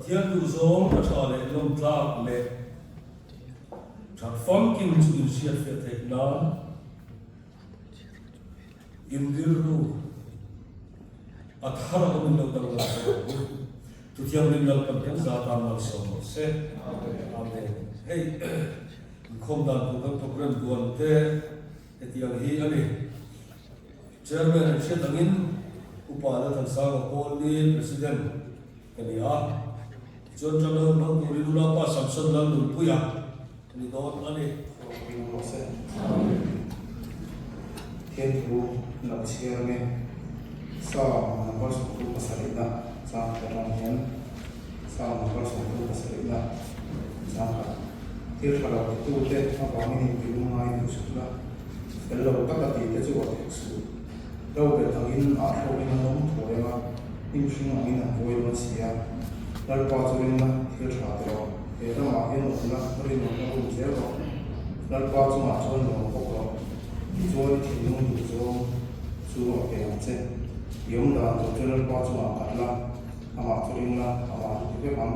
Pathian duhzawng a tha leh lawmtlak leh that famkim chu inhriatfiah theih nan in rilru a thar a awmin lo danglam zawk ang u. Thuthianghlim Lalpan kan za tan malsawm rawh se. Amen. Hei inkhawm dan tur kan program duan te hetiang hi a ni. Chairman an hriat angin Upa Lalthansanga Kawlni President ka ni a, tichuan Ṭanlo hmang turin Unaupa Samson Lalnunpuia a ni dawn a ni. Hlawhtling rawh se. Pathian thu lo chhiar nge Psalm number 27na chang khat atang hian Psalm number 37na chang khat Thil tha lo titute avangin inti lungngai duh suh la. Fel lo taka tih te chu a thek suh. Lo bet angin a thlawkin an awm thuai ang a, hnim hring angin an vuai dawn si a. Lalpa chu rinna thil tha ti rawh. He ramah hian awm la, rinawmna um zel rawh. Lalpa chungah chuan lawm bawk rawh. Tichuan i thinlung duh zawng chu a pe ang che. I awm dan tur chu Lalpa chungah khat la, amah chu ring la, amah chu ti vek ang.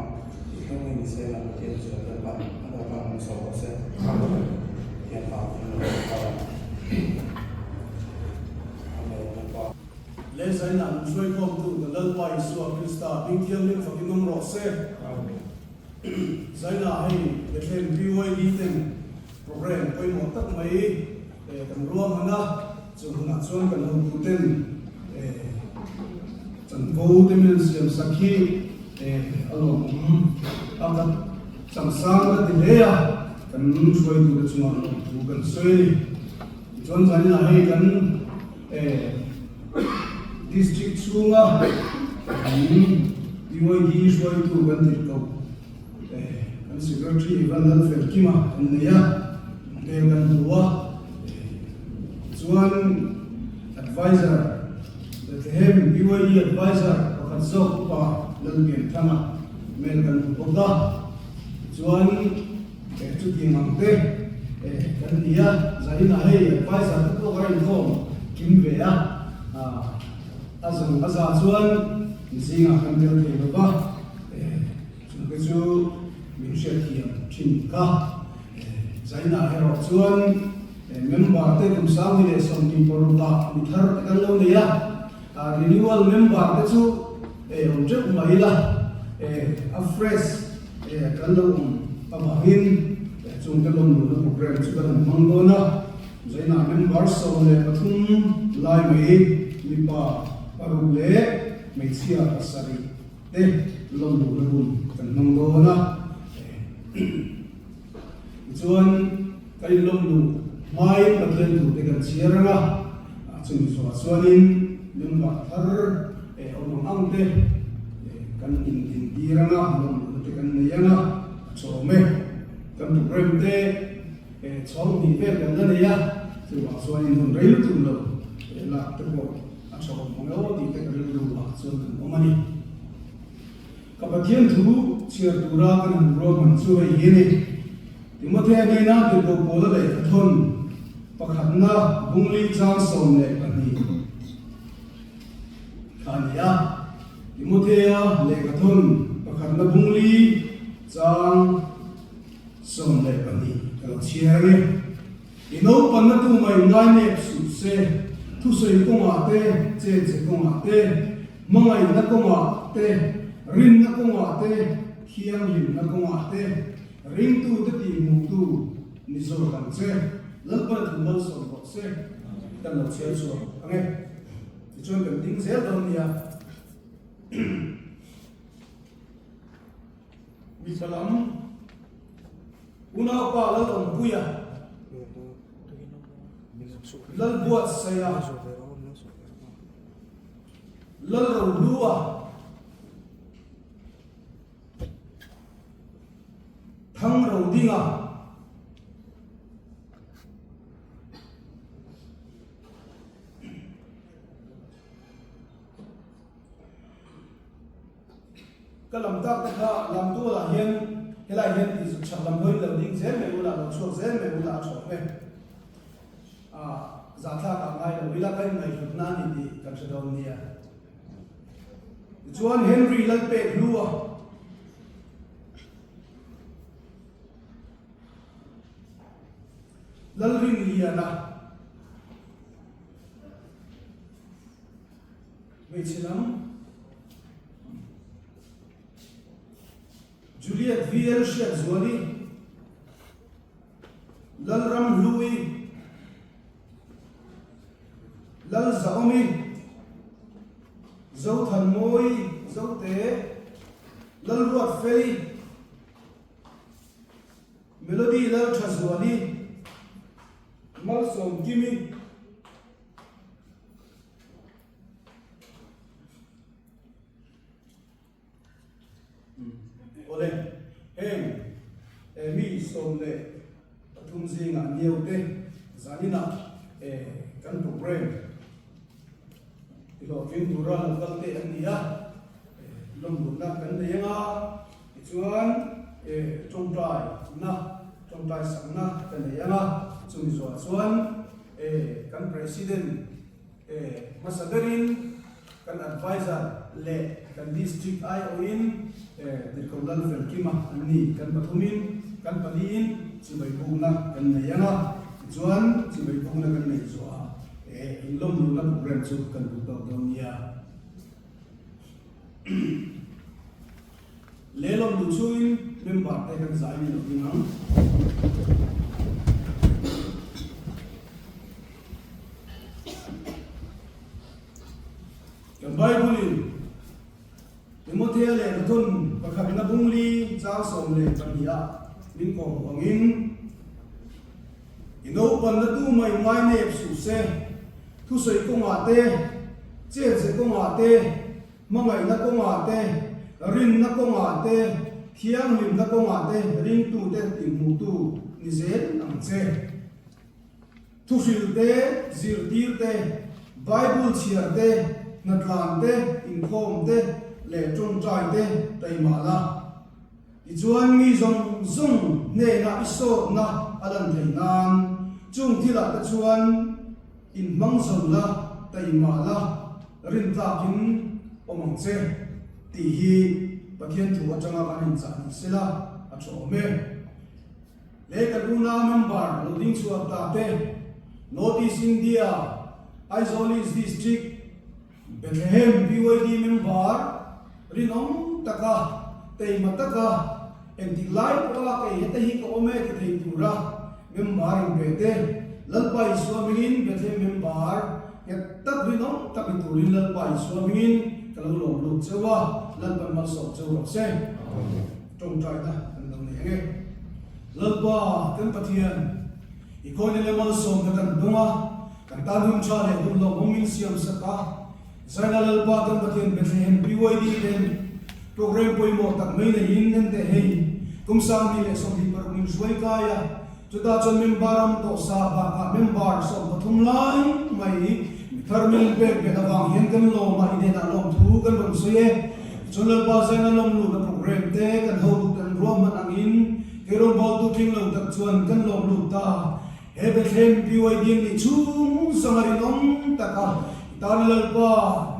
Tih thleng hi ni se kan Pathian chu Lalpan a dawt ang min sawi rawh se. Pathian pa kan lo awm ta. Amen Lalpa. Lei zaina min hruaikhawmtu kan Lalpa Isua Krista hming thianghlim fakin awm rawh se. Zaina hei Bethlehem BYD ten program pawimawh tak mai kan ruahman a, chu hunah chuan kan hotuten Chanvo te min siam sak hi a lawmawm a, ka changsang ka ti hle a, kan hruaitute chungah lawmthu kan sawi a ni. Tichuan zaninah hei kan district chhunga kan PYD hruaitu kan tirhkoh kan secretary Ivan Lalfelkima kan nei a, hmel kan hmu a, tichuan advisor Bethlehem BYE advisor pakhat zawk upa Lalpianthanga hmel kan hmu bawk a, tichuan chutiang ang te kan ni a, zainah hei advisor te pawh ka rawn inkhawm kim ve a, a zawng a za chuan zingah kan tel thei lo va. Chungte chu min hriatthiam thin kha. Zainah erawh chuan member te kum 2026 ah mi thar te kan lo nei a, renewal member te chu awm teuh mai ila, a fresh kan lo awm avangin chungte lawmluhna program chu kan han hmang dawn a. Zainah member 13 lai mai mipa paruk leh hmeichhia pasarih te lawmluhna hun kan hmang dawn a, tichuan kan inlawmluh hmain Pathian thu te kan chhiar ang a, chumi zawhah chuanin member thar awm ang ang te kan indintir ang a, lawmluhna te kan nei ang a, a chawm e. Kan program te chhawng hnih vel kan la nei a, chuvang chuanin hun rei lutuk lo lak te pawh A tha awm ang emaw tih te ka rilru ah chuan kan awm a ni. Ka Pathian thu chhiar tura kan han ruahman chu hei hi a ni. Timothea hnena tirhkoh Paula lehkha thawn pakhatna bungli chang 12 kha a ni a. Timothea lehkha thawn pakhatna bungli chang 12 ka lo chhiar ang e. I naupanna tu mai ngai nep suh se, thusawi kawngah te, chenche kawngah te, hmangaihna kawngah te, rinna kawngah te, thianghlimna kawngah te, ringtute tihhmuhtu ni zawk ang che. Lalpa thu malsawm rawh se. Kan lo chhiar chhuak ang e. Tichuan kan ding zel dawn nia. Mipa lam unaupa Lalawmpuia, Lalbuatsaia, Lalrohlua, Thangrodinga, Ka lam tak te kha lam tual ah hian helai hian tih zuk chhak lam hawiin lo ding zel mai ula, lo chhuak zel mai ula a tha awm e. Ah, zahthlak ah ngai lo ila ka inngaihhlut na a ni tih kan hre dawn nia. Tichuan Henry Lalpek Hlua. Lalrinliana, Hmeichhe lam, Juliet VL Hriatzuali, Lalramhlui, Lalzaawmi, Zothanmawi, Zote, Lalruatfeli, Melody Lalthazuali, Malsawmkimi. Awle, heng mi 13 zingah niaute zaninah kan program tihlawhtling tura lo kal te an ni a, lawmluhna kan nei anga tichuan tawngtaina, tawngtai sakna ka nei anga chumi zuah chuan kan President Hmasa berin kan adviser leh kan district aiawhin Tirhkoh Lalfelkima an ni. Kan pathumin, kan paliin chibai bukna kan nei ang a, tichuan chibai bukna kan neih zuah inlawmluhna program chu kan duh tawk dawn nia. Lelawm duh chungin member te kan zai ni lo ding ang. Kan Bible-in Timothea lehkhathawn pakhatna bungli chang 12 ah min kawm angin, I naupanna tu mai ngai nep suh se, thusawi kawngah te, chenze kawngah te, hmangaihna kawngah te, rinna kawngah te, thianghlimna kawngah te ringtute tihhmuhtu ni zel ang che. Thuhrilh te, zirtir te, Bible chhiar te, hnatlan te, inkhawm te leh tawngtai te taimah la. Tichuan mi zawng zawng hnenah i sawtna a lan theih nan chung thilah te chuan inhmang zo la, taimah la, rintlakin awm ang che tih hi Pathian thu atanga kan inchah ni sela a tha awm e. He kan unau member lo ding chhuak ta te, North East India, Aizawl East District, Bethlehem PYD member rinawm taka, teima taka, engtik lai pawha kei heta hi ka awm e ti thei tura member inpe te, Lalpa Isua hmingin Bethlehem member nghet tak rinawm tak ni turin Lalpa Isua hmingin ka lo lawm lut cheu a, Lalpan malsawm cheu rawh se. Tawngtaina kan lo nei ang e. Lalpa kan Pathian, i khawina leh malsawmna kan dawng a, kan tan hun tha leh hun lawmawm min siam sak a. Zaina Lalpa kan Pathian Bethlehem PYD ten program pawimawh tak mai neiin en teh hei, kum 2026 min hruai kai a, chutah chuan member ram tawh sa bakah member 13 lai mai mi thar min pek belh avang hian kan lawm a, i hnenah lawmthu kan rawn sawi e. Chuan Lalpa Zaina lawm luhna program te kan hotu ten ruahman angin kei rawngbawltu tling lo tak chuan kan lawm lut ta. He Bethlehem PYD an nih chhung zawng a rinawm tak a, i tana Lalpa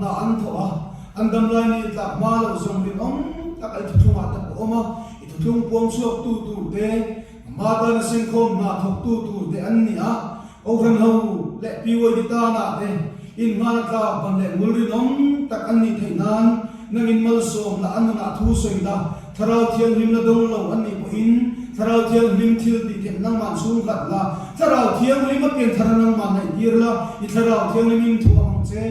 hna an thawh a, an damlai ni tlak hma loh zawng rinawm tak a i thuthlungah te pawh awm a, i thuthlung puang chhuaktu tur te, hma tana sengkhawm hna thawktu tur te an ni a, Kohhran ho leh PYD tanah te inhmana tlak ban leh ngul rinawm tak an nih theih nan nangin malsawm la an nunah thu sawi la, Thlarau Thianghlim la dawng lo an nih pawhin Thlarau Thianghlim thil tih theih nangmah chhungkhat la, Thlarau Thianghlim a pian thar a nangmah naih tir la, i Thlarau Thianghlimin thu a hmang che.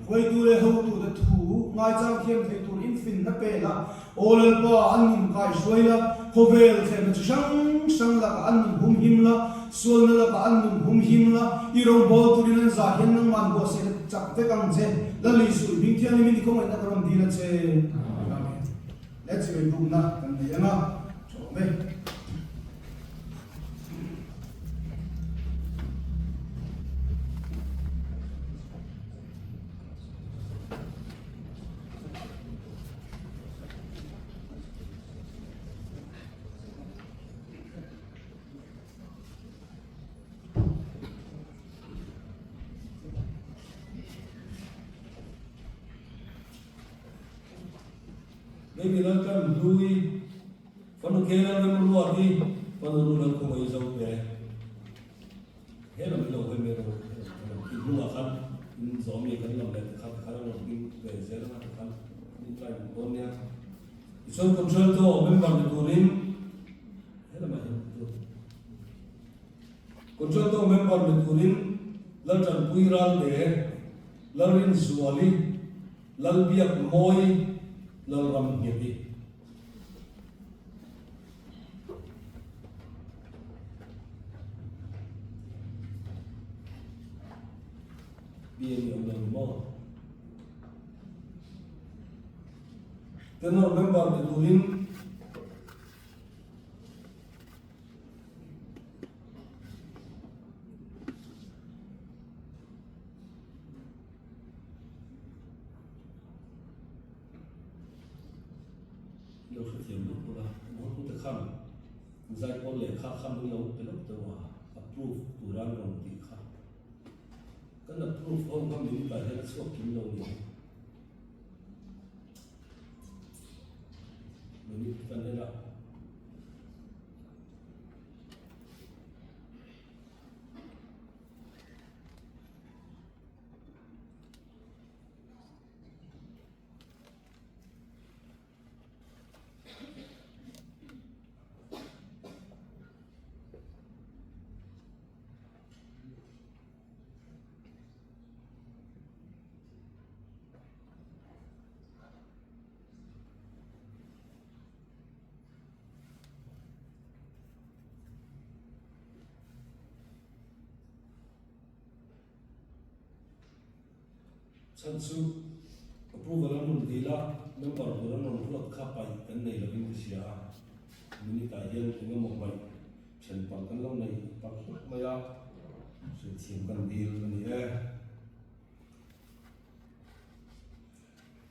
Huaitu leh hotute thu ngaichang thiam thei tur infinna pe la, Aw Lalpa, an nun kai hruai la, khawvel thlenna chi hrang hrang lakah an nun hum him la, sualna lakah an nun hum him la, i rawngbawl turin an zah hian nangman buatsaihna chak vek ang che. Lal Isu, i hming thianghlimin i khawngaihna ka rawn dil a che. Amen. Let's go bukna kan nei ang a, tha awm e. Baby Lalkan hlui fanu Kela Remruati fanu Ru Lalkhawngei Zote. In zawmi kan lam leh tikhan tikhan a rawn ding ve zel anga tikhan min line dawn nia. Tichuan contralto member ni turin he lamah hian chu contralto member ni turin Laltanpui Ralte, Lalrinzuali, Lalbiak Mawi, Lalram Ngheti. Bian i awm lo ni maw? Tenor member ni turin Lo hrethiam luh bawk a, Mualpute khan zaipawl lehkha kha min lo pe lawk deuh a, approve tura an rawn tih kha. Kan approve ho kha min tah hian a chhuak kim lo ni. Minute kan en a. Chhan chu approval an rawn dil a, member tur an rawn ruat kha paih kan nei lovin ka hria a, minute ah hian eng emaw paih then palh kan lo nei palh hlawk mai a, hrilhthiam kan dil a ni e.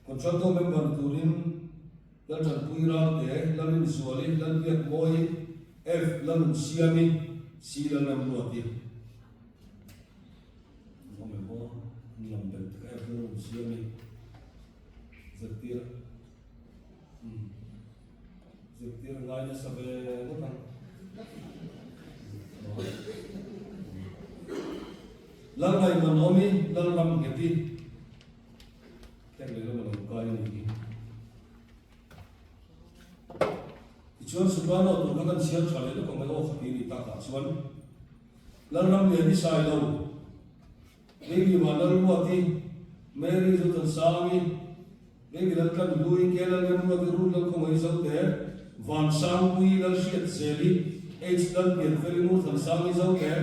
Contractor member turin Laltanpui Ralte, Lalinzuali, Lalbiakmawi, F. Lalunsiami, C. Lalramruati. Awm em aw, an lam belh tak F. Lalunsiami zirtir umm zirtir ngai nasa ve ngawt ang. Lalngaihmanawmi, Lalramngheti. Thleng leh lama lo kai a nih hi. Tichuan Soprano tur kha kan chhiar tha leh lawk ang mai aw kha ti a nih takah chuan Lalram lian i sai lo, Baby Vanlalruati, Mary Zothansangi, Baby Laltlanhlui, Ke Lalremruati, Ruth Lalkhawngei Zote, Vansangpui Lalhriatzeli, H Lalpianfeli Ngurthansangi Zote,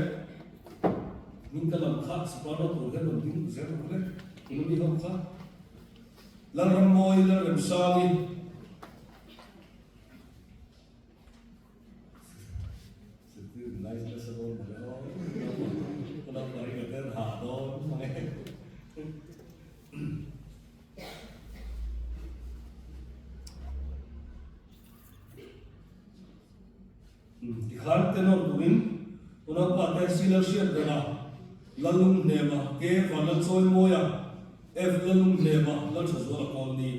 Min ka lam kha Soprano tur hian rawn ding zel rawh le, tuna mi ho kha Lalrammawi Lalremsangi Tikhan tenor turin unaupa te Sila hriat ber a, Lalung hnema K Vanlalchawimawia, F Lalung hnema Lalthazuala Kawlni.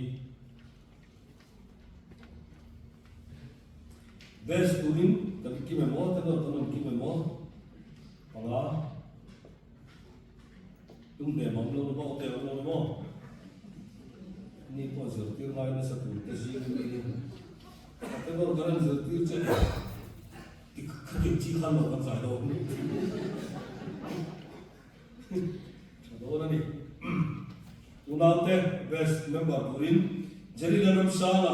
Best turin kan kim em aw, tenor kan rawn kim em aw? Panga lung hnem awm lo maw, te awm lo maw? Ni pawh zirtir ngai nasa tur te zing a mi hi. A tenor kan rawn zirtir che ti khatin chi khan lo kan zai dawn. Tha dawn a ni. Unaute best member turin Jerry Lalramsanga,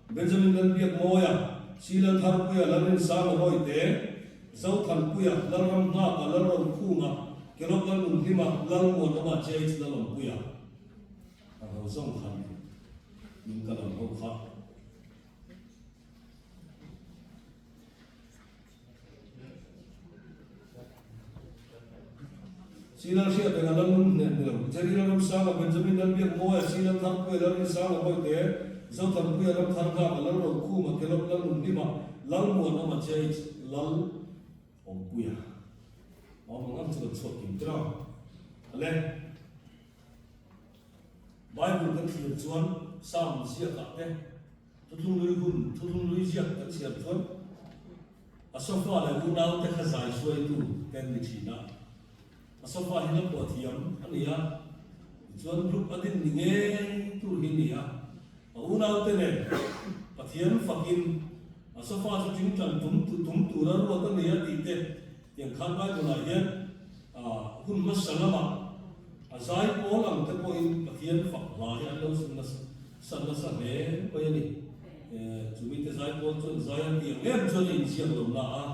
Benjamin Lalbiakmawia, C Laltharpuia, Lalrinsanga Rawite, Zothanpuia, Lalramnghaka, Lalrokhunga, Kelawp Lalnunhlima, Lalmuanawma, JH Lalawmpuia. A ho zawng khan min ka lam ho kha. Sinal hriat eng a lalnun hneh ni lo. Jerry Lalramsanga, Benjamin Lalbiakmawia, Sinal Tharpuia, Lalrinsanga Bawihte, Zothanpuia, Ramtharnghaka, Lalrokhuma, Kelawp Lalnunhlima, Lalmuanawma, JH Lalawmpuia. Awm ang ang chu kan chhuak kim tir ang. Ale. Bible kan thlir chuan Psalm ziakah te Thuthlung lui hun, thuthlung lui ziak kan chhiar chuan a sofa leh unaute kha zai hruaitu te an ni thin a. A sofa hi la pawh thiam a ni a. Tichuan group a din ni ngei tur hi ni a, a unaute nen Pathian fakin a sofa chu tingtang tum tum tura ruat a ni a tih te tiang khan Bible ah hian hun hmasa lamah a zai pawl ang te pawhin Pathian fak hla hi an lo sun nasa sa nasa hle mai a ni. Chumite zai pawl chuan zai a tih ang em chuan a inziak lo na a.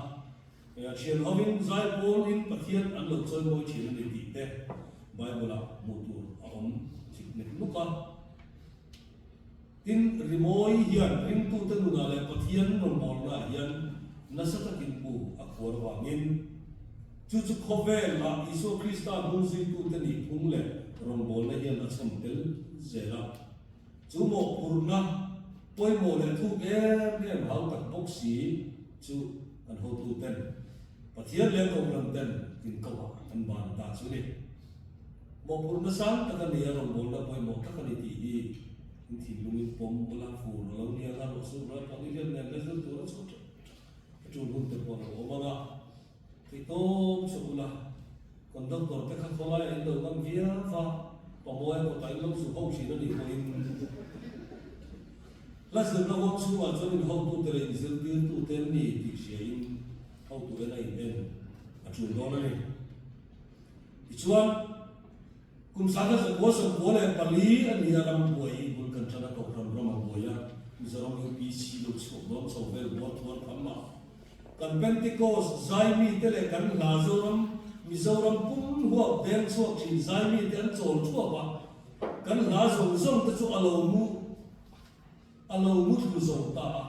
Thian hovin zai pawlin Pathian an lo chawimawi thin a ni tih te Bible-ah hmuh tur a awm chik nek nuk a. Tin, rimawi hian ringtute nunah leh Pathian rawngbawlnaah hian nasa takin bu a khuar avangin chu chu khawvelah Isua Krista hnungzuitute nihphung leh rawngbawlna hian a chhawm tel zel a. Chu mawhphurhna pawimawh leh thuk em em hau tak bawk si chu kan hotu ten Pathian leh Kohhran ten inkohah an ban ta chu ni. Mawhphurhna sang tak a ni a, rawngbawlna pawimawh tak a ni tih hi in thinlungin pawm ula, fur a lo ni anga, ruahsur rual pawh ni hian nen la zir tur a chhuah teuh teuh a tul hun te pawh a lo awm anga. Theihtawp chauh ula, conductor te kha khawlaiah in lo ngam viau va, pamawia kawtah in lo zu ho thin a nih pawhin hla zirna huang chhungah chuan in hotute leh in zirtirtute an ni tih hriain hotu en a in en a tul dawn a ni. Tichuan, kum 1994 a ni a ram buai hi bul kan tan a Kohhran ram a buai a, Mizoram UPC lo chhuak dawn chho vel bual thuar tham a, Kan Pentecost zaimite leh kan hla Zoram, Mizoram pum huap deng chhuak thin zaimite an chawl thuap a, kan hla zawng zawng te chu a lo mu a lo mu thlu zo ta a.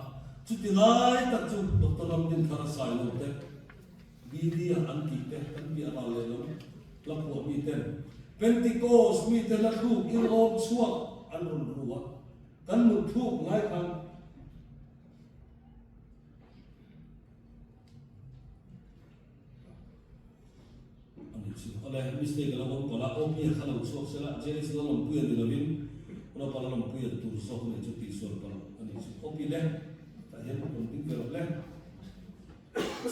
Chuti lai tak chu Doctor Ramdinthara Sailo te, BD a an tih te, kan piah ral leh lam hla phuah mi ten Pentecost mite hla thluk inawm chhuak an rawn ru a, kan mut thluk lai khan, Ani chu awle mistake a lo awm pawlh a, OP a kha lo chhuak sela, JS lo lawmpui a ni lovin Ropa la lawmpui a tur zawk a nih chu tihsual palh a nih chu. OP le tah hian rawn ding ve rawh le.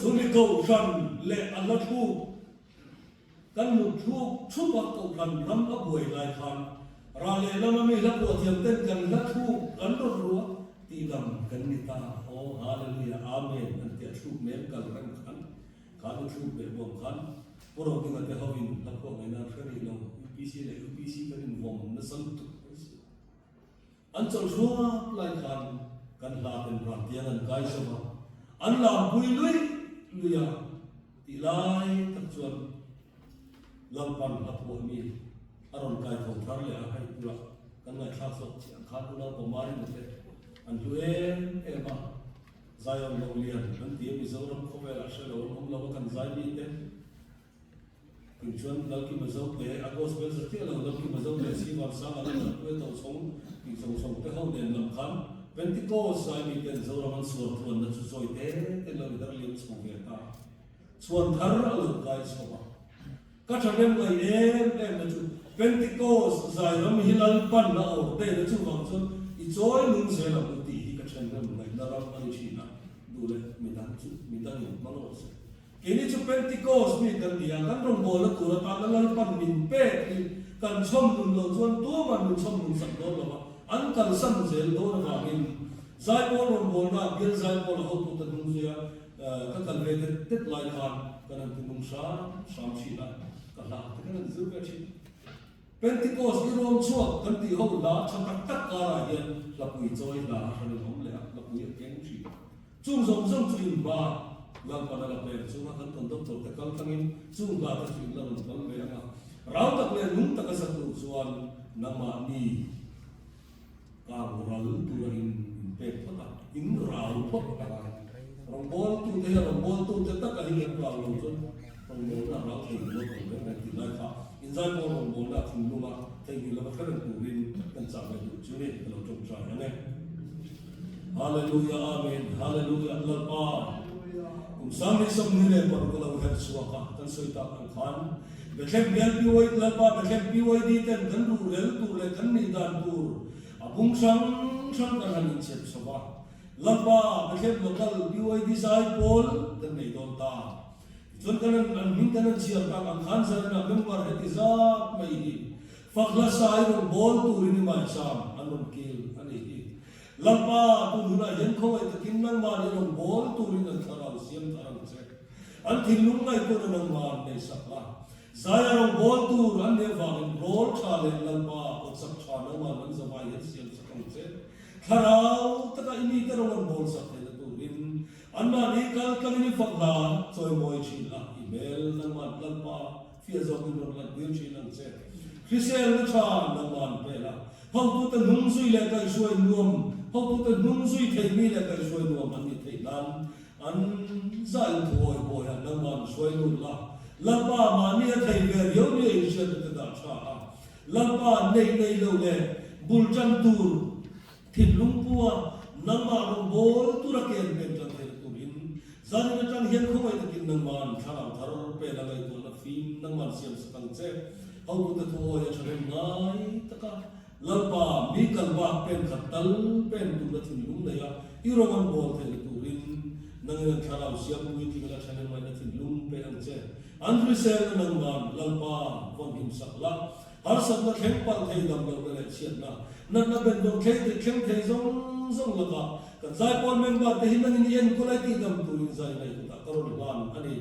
Chu mi kohhran leh a hla thluk Kan mut thluk thup a kohhran ram a buai lai khan ral leh lama mi hla phuah thiam ten kan hla thluk kan rawn ruah tih dam kan ni ta. Aw Hallelujah Amen an ti a thluk mem kal reng khan kha nu thluk beh bawm khan Pu Rodinga te ho in hla phuah ngaihna an hre rih lo UPC leh UPC kan in vawm nasa lutuk mai si. An chawlh hruap lai khan kan hla ten vantiang an kai zo a, an lampui lui lui a tih lai tak chuan Lalpan hla phuah mi a rawn kai tho thar leh a, hei tura kan ngaihthlak zawk chiah khan unau Pawmari te an hlu em em a, Zion lo lian an ti a, Mizoram khawvelah hre lo an awm lo a kan zai mi te. Tun chuan Lalkima Zote, a gospel za chiah lo, Lalkima Zote Sivan Sanga la Lalpuia Tochhawng tih zawng zawng te ho nen lam khan Pentecost zai mi ten Zoram an suan thuanna chu zawi te te lo i darliam chho ve ta. Chhuan thar a lo kai chho a. Ka thahnem ngaih em em na chu Pentecost zai ram hi Lalpan a awr te na chuvang chuan i chawi nung zel ang u tih hi ka thahnem ngaihna ram a ni thin a, duh leh midang chu midangin hmang rawh se. Keini chu Pentecost mi kan ni a, kan rawngbawlna tur atana Lalpan min pek hi kan chhawm nun loh chuan tuman min chhawm nun sak dawn lo va, an kalsan zel dawn avangin Zaipawl rawngbawlna bial Zaipawl a hotute hnung zuia ka kal ve tet tet lai khan kan han ti nung hram hram thin a, ka hla te kan han zir ve thin. Pentecost i rawm chhuak kan tih ho hla tha tak tak karah hian hlapui chawi hla a hran in awm leh a, hlapui a keng thin. Chung zawng zawng chu in hma Lalpan a la pek chunga kan conductor te kal tlangin chung hla te chu in la rawn kal ve ang a, rau tak leh nung taka za tur chuan nangmahni kang ral tura in in pek phawt a, in rau phawt a ngai. Rawngbawltute hian rawngbawltute taka hi an rau lo chuan rawngbawlna a rau thei lo lo reng reng tih lai kha inzaipawl rawngbawlna a thinlunga theihnghilh lova hre reng turin kan chah ve duh chu ni ka lo tawngtai ang e. Hallelujah Amen Hallelujah Lalpa kum 2026 ka lo her chhuak a kan sawi tak ang khan Bethlehem bial PY Lalpa Bethlehem PYD ten kan ruhrel tur leh kan nih dan tur a bung hrang hrang kan han inchep chho va Lalpa Bethlehem local PYD zai pawl kan nei dawn ta tichuan kan an hming kan an chhiar tak ang khan zaninah member heti zat mai hi. Fak hla sa i rawn bawl turin i maicham an rawn kil a nih hi. Lalpa, tun hunah hian khawngaih takin nangmah i rawn bawl turin an thlarau siam thar ang che. An thinlung ngaihtuahna nangmah an nei sak la. Zaia rawn bawl tur an nih avangin rawl tha leh Lalpa aw chak tha nangmah an zavai hian siam sak ang che. Thlarau taka i mite rawng an bawl sak theihna turin anmahni kal tlangin i fak hla chawimawi thin la, i hmel nangmah Lalpa fiah zawkin rawn lan tir thin ang che. Hriselna tha nangmah an pe la, hotute hnung zui leh kaihhruai nuam, hotute hnung zui thei mi leh kaihhruai nuam an nih theih nan an zah in thuawi bawiha nangmah an hruai lut la. Lalpa mahni a thei ve riau nia inhriatna te dah tha a, Lalpa nei nei lo leh bul tan tur thinlung pua nangmah rawn bawl tura ken pen tan theihna turin zanin atang hian khawngaih takin nangman thlarau thar pela ngaihtuahna fim nangman siam sak ang che. Hotute thu awi a thahnem ngai taka Lalpa mi kal bak pen khat tal pen tumna thinlung nei a i rawng an bawl theihna turin nangin an thlarau siam puitling la thahnem ngaihna thinlung pe ang che. An hriselna nangman Lalpa vawn him sak la, harsatna thleng palh thei dam lohna leh chhiatna, natna benvawn thleng thei thleng thei zawng zawng lakah kan zaipawl member te hi nangin i enkawl ai tih dam turin zai ngaih kutah ka rawn hlan a ni.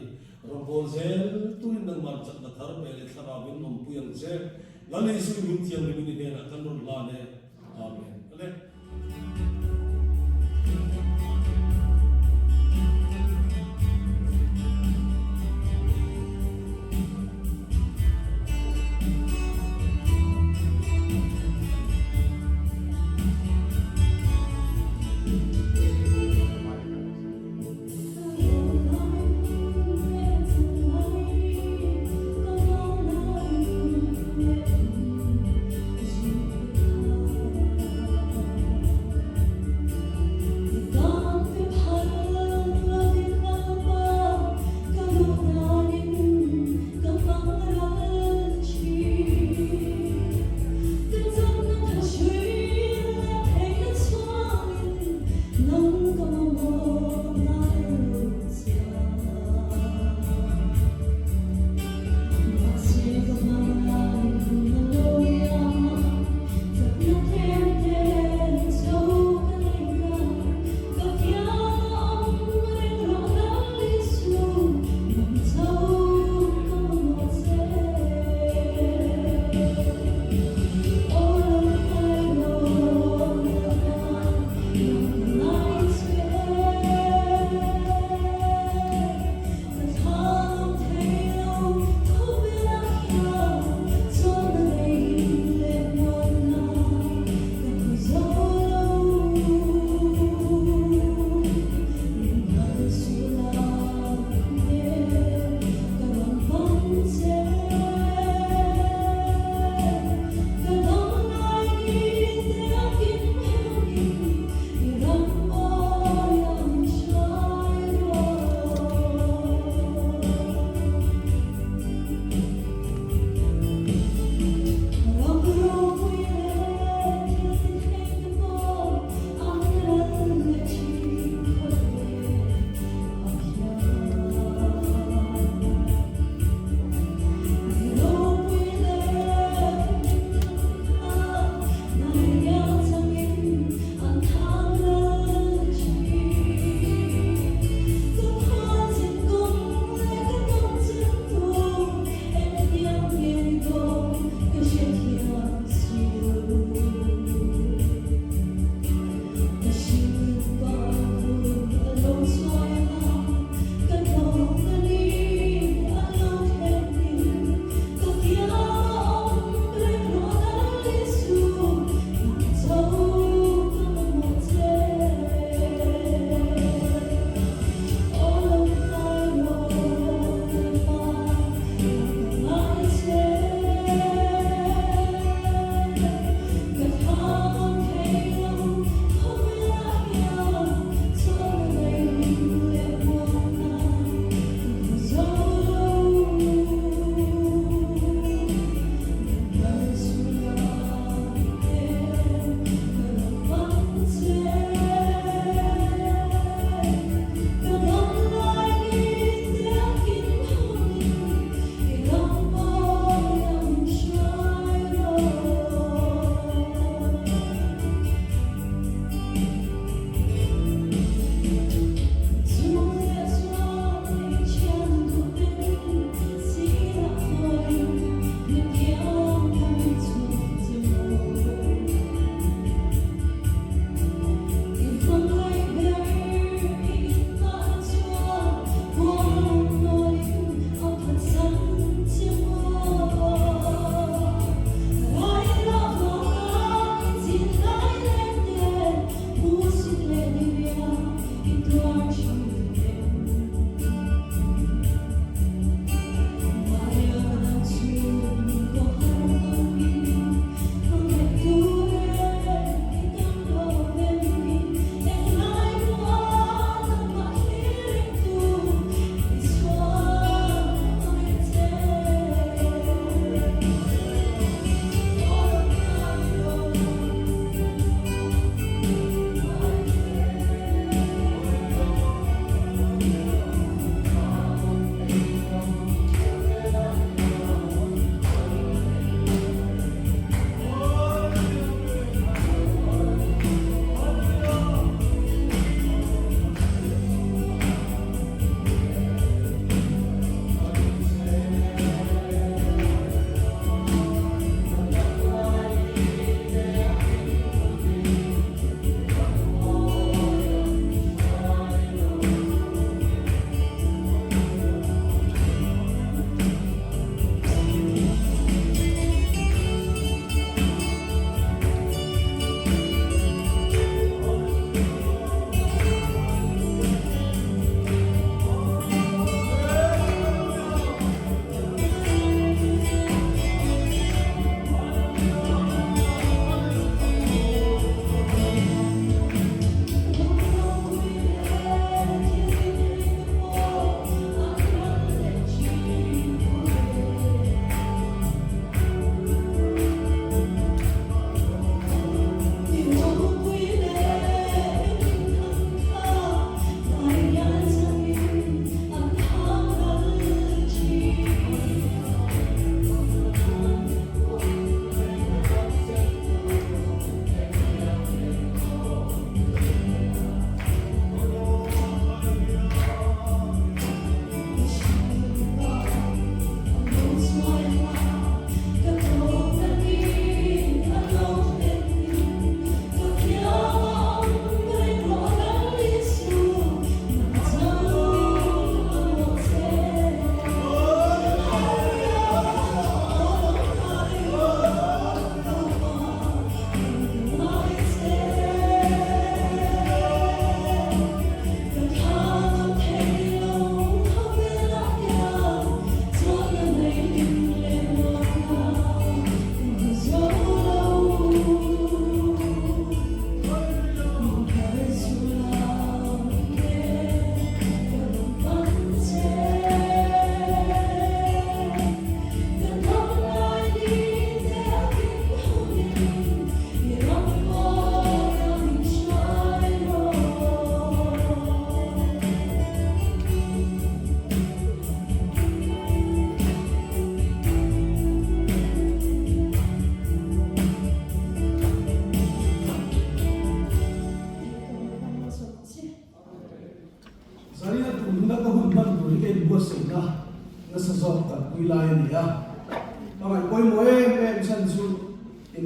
Rawnbawl zel turin nangman chakna thar pe leh thlarauin awmpui ang che. Lal Isu i hming thianghlimin i hnenah kan rawn hlan e. Amen. Ale.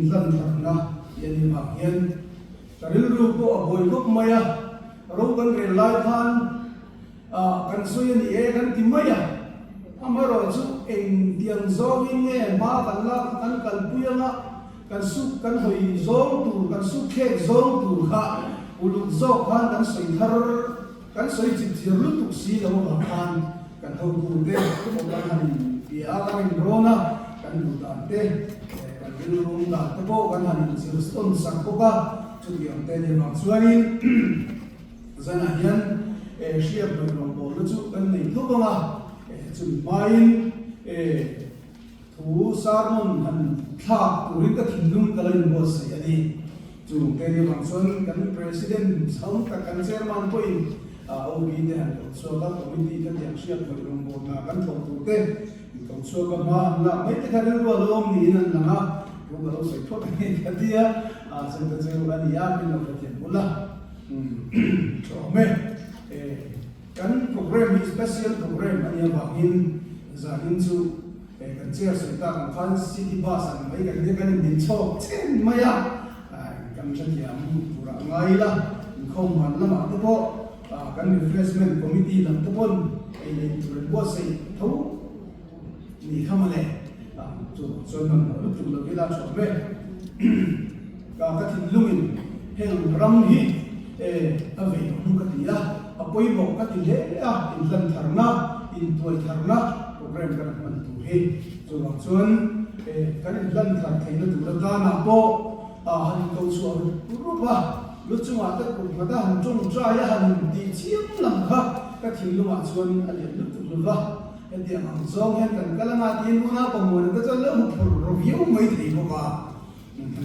inhlan thatna tih a nih vang hian ka rilru pawh a buai khawp mai a, ro kan rel lai khan kan sawi a ni e kan ti mai a, amaherawh chu engtiang zawngin nge hma kan lak a kan kalpui anga kan suk kan hawi zawng tur kan suk thlek zawng tur kha uluk zawk khan kan sawi thar Kan sawi chip chiar lutuk si lo avang khan kan hotute pawh kan han inbia a, kan inrawn a, kan duh dan te, kan rilrum dan te pawh kan han inzir tawn sak bawk a. Chutiang te nih avang chuanin zanah hian hriat hnawih rawngbawlna chu kan nei tho vang a, chumi hmain Thu sermon han thlak turin ka thinlung ka lo inbuatsaih a ni. Chung te ni vang chuan kan President chhang tak kan Chairman pawhin OB te han ko chhuak a, Committee te tiang hriat hmawih rawngbawlna kan thawk tur te in ko chhuak a, hma han lak mai te kha rilru a lo awm niin an lang a, thu ka lo sawi phawt a ni ka ti a, chung te chu a ni a, min lo hrethiam bul a, tha awm e. Kan program hi special program a nih avangin zanin chu kan chair sawi tak ang khan city bus ang mai kan nia kan indin chhawk chen mai a, kan hrethiam turah ngai ila inkhawm han lamah te pawh kan refreshment committee lam te pawn ei leh tur an buatsaih tho ni kha mawle, chuvang chuan hmanhmawh lutuk lo ila tha awm e. Ka ka thinlungin heng ram hi a vei awm ka ti a, a pawimawh ka ti hle a, inhlan tharna, intuai tharna program kan hman tur hi. Chuvang chuan kan inhlan thar theihna tur atanah pawh han inko chhuah rup rup a, lu chungah te kut nghat a han tawngtai a han intih chiam lam kha ka thinlungah chuan a lian lutuk lo va. Hetiang ang zawng hian kan kal anga tiin unau pamuana te chuan lo hmu phur ro viau mai thei bawk a.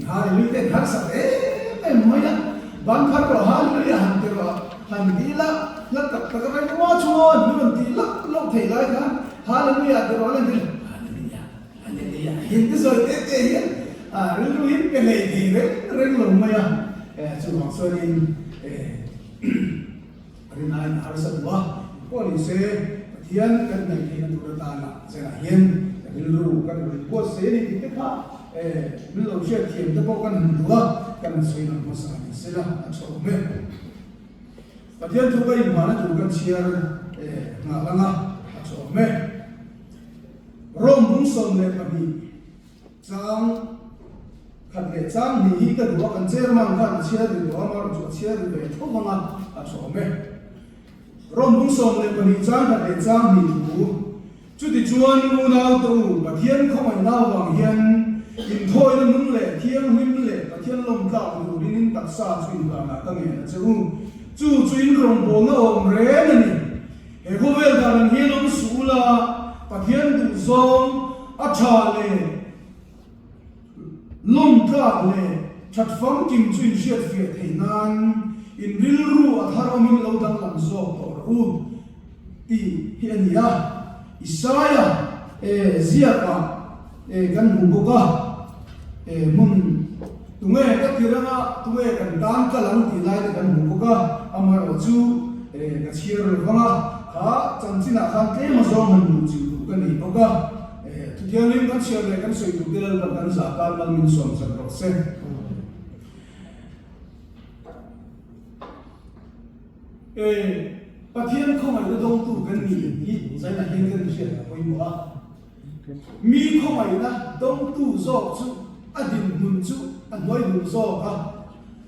Hallelujah te harsa em em mai a, ban phar rawh Hallelujah han ti rawh han ti la, hla tak tak a rawn awm a chuan min rawn tih lak loh theih lai khan Hallelujah ti rawh a lan tir Hallelujah Hallelujah hian ti sawi te te hian a rilru hi pe hlei thei reng reng lo mai a, chuvang chuanin Rinaiin a harsa duh a, pawh ni se Pathian kan hnaih theihna tur atana zengah hian ka rilru kan rawn buatsaih a ni tih te kha min lo hriatthiam te pawh kan han duh a, kan han sawi lang hmasa a ni sela a tha awm e. Pathian thu ka inhmahna tur kan chhiar nghah lang a, a tha awm e. Rome bung 12. Chang khat leh chang hnih hi ka duh a, kan chairman khan a chhiar ri duh a, amaherawh chu a chhiar ri ve tho vang a, a tha awm e. Rawng bung 12 chang khat leh chang hnih thu, Chutichuan unau te u, Pathian khawngaihna avang hian inthawina nung leh thianghlim leh Pathian lawmtlak ni turin in taksa chu inhlanah ka ngen a che u. Chu chu in rawngbawlna awm reng a ni. He khawvel dan ang hian awm suh ula, Pathian duhzawng a tha leh lawmtlak leh that famkim chu in hriatfiah theih nan in rilru a thar awmin lo danglam zawk tawh rawh u tih hi a ni a. Isaia ziakah kan hmu bawk a, hmun tunge ka tir anga tunge kan tan kal ang tih lai te kan hmu bawk a, amaherawh chu ka chhiar lo vang a, kha chanchinah khan tlem azawng han hmuh chilh duh ka nei bawk a, thuthianghlim kan chhiar leh kan sawi duh te Lalpan kan zah tan mal min sawm sak rawh se. Pathian khawngaihna dawngtu kan ni hi zainah hian kan hriat a pawimawh a. Mi khawngaihna dawngtu zawk chu a dinhmun chu a hnuaihnung zawk a,